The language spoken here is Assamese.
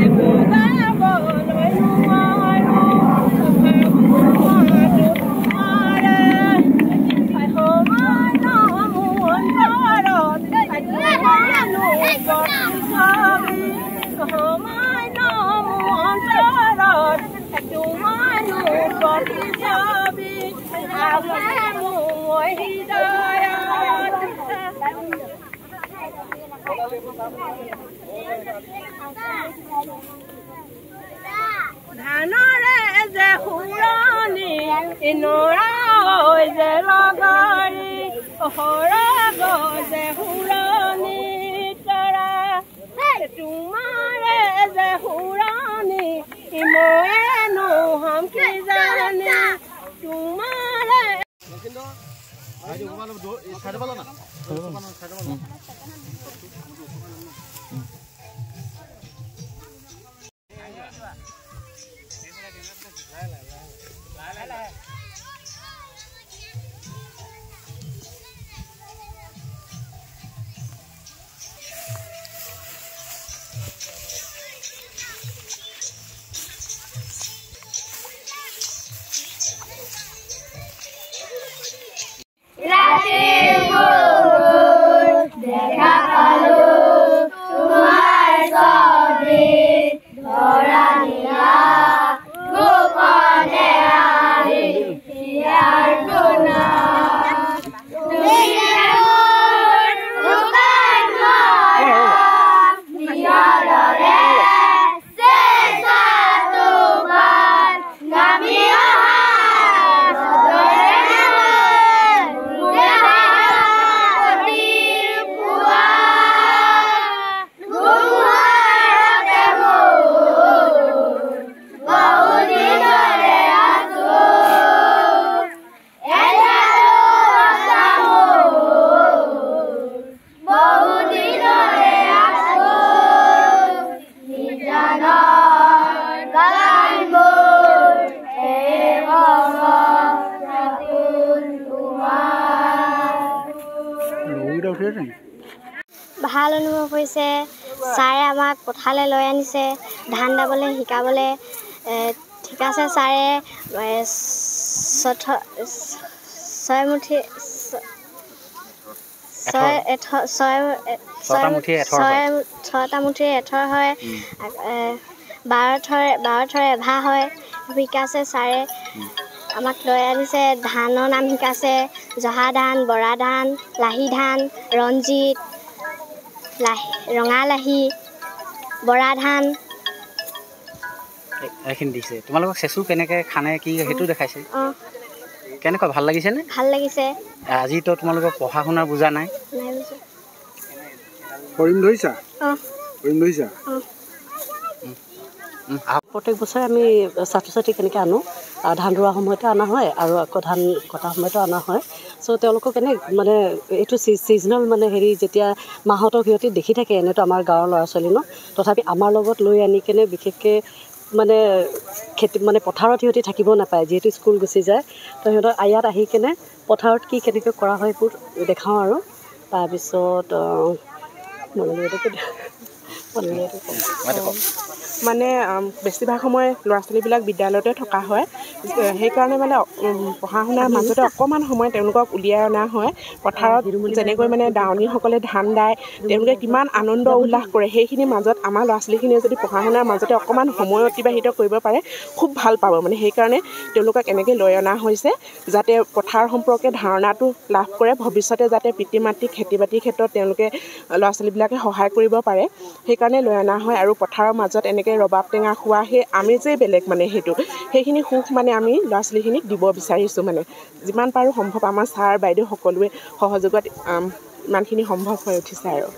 বুজাবলৈ নোৱাৰো মাতো তোমাৰে। মোৰ অন্তৰত ছবি, মোৰ অন্তৰত তোমাৰো প্ৰতিছবি আছে মোৰ হৃদয়ত। ধানৰে যে সুৰণি নৰা যে লগৰী, সৰ যে সুৰণি তৰা, তোমাৰে যে সুৰণি মই নহম কি জানি তোমাৰে। ৰাতিৰ বুকুত দেখা পালো তোমাৰ ছবি, ধৰা দিলা গোপনে আহি হিয়াৰ কোণত। তুমি যে মোৰ শুকান মৰম, নিয়ৰৰে চেঁচা টোপাল নামি অহা ৰ'দৰে ৰাতিৰ পুৱা ধুমুহাৰতে মোৰ বহুদিনৰে আছো, এন্ধাৰো আশা মোৰ বহুদিনৰে আছো। নিজানৰ গানবোৰ এই সপোন তোমাৰ। ভাল অনুভৱ হৈছে। ছাৰে আমাক পথাৰলৈ লৈ আনিছে ধান দাবলৈ শিকাবলৈ শিকাইছে ছাৰে। ছয়মুঠি ছয় ছয় ছয় ছটা মুঠিৰ এথৰ হয়, 12 থৰ 12 থৰ এভা হয়, শিকাইছে ছাৰে। আমাক লৈ আনিছে, ধানৰ নাম শিকাইছে, জহা ধান, বৰা ধান, লাহি ধান, ৰঞ্জিত, লাহি, ৰঙালাহি, বৰা ধান এইখিনি দিছে। তোমালোকক চেচু কেনেকৈ খানে কি সেইটো দেখাইছে? অঁ। কেনেকুৱা ভাল লাগিছেনে? ভাল লাগিছে। আজিতো তোমালোকৰ পঢ়া শুনাৰ বুজা নাই? নাই বুজা। কৰিম ধৰিছা? অঁ। কৰিম ধৰিছা? অঁ। প্ৰত্যেক বছৰে আমি ছাত্ৰ ছাত্ৰী কেনেকৈ আনো, ধান ৰোৱা সময়তে অনা হয় আৰু আকৌ ধান কটা সময়তো অনা হয়। চ' তেওঁলোকক এনে মানে এইটো ছিজনেল মানে হেৰি যেতিয়া মাহঁতক সিহঁতি দেখি থাকে, এনেইতো আমাৰ গাঁৱৰ ল'ৰা ছোৱালী ন, তথাপি আমাৰ লগত লৈ আনি কেনে বিশেষকৈ মানে খেতি মানে পথাৰত সিহঁতি থাকিব নাপায়, যিহেতু স্কুল গুচি যায়। তো সিহঁতক ইয়াত আহি কেনে পথাৰত কি কেনেকৈ কৰা হয় এইবোৰ দেখাওঁ। আৰু তাৰপিছত মনালীহঁতে মানে বেছিভাগ সময় ল'ৰা ছোৱালীবিলাক বিদ্যালয়তে থকা হয়, সেইকাৰণে মানে পঢ়া শুনাৰ মাজতে অকণমান সময় তেওঁলোকক উলিয়াই অনা হয় পথাৰত। যেনেকৈ মানে দাৱনীসকলে ধান দায়, তেওঁলোকে কিমান আনন্দ উল্লাস কৰে, সেইখিনিৰ মাজত আমাৰ ল'ৰা ছোৱালীখিনিয়ে যদি পঢ়া শুনাৰ মাজতে অকণমান সময় অতিবাহিত কৰিব পাৰে, খুব ভাল পাব মানে। সেইকাৰণে তেওঁলোকক এনেকৈ লৈ অনা হৈছে, যাতে পথাৰ সম্পৰ্কে ধাৰণাটো লাভ কৰে, ভৱিষ্যতে যাতে পিতৃ মাতৃক খেতি বাতিৰ ক্ষেত্ৰত তেওঁলোকে ল'ৰা ছোৱালীবিলাকে সহায় কৰিব পাৰে, সেইকাৰণে লৈ অনা হয়। আৰু পথাৰৰ মাজত এনেকৈ ৰবাব টেঙা খোৱা সেই আমেজেই বেলেগ মানে, সেইটো সেইখিনি সুখ মানে আমি ল'ৰা ছোৱালীখিনিক দিব বিচাৰিছোঁ। মানে যিমান পাৰোঁ সম্ভৱ আমাৰ ছাৰ বাইদেউ সকলোৱে সহযোগত ইমানখিনি সম্ভৱ হৈ উঠিছে। আৰু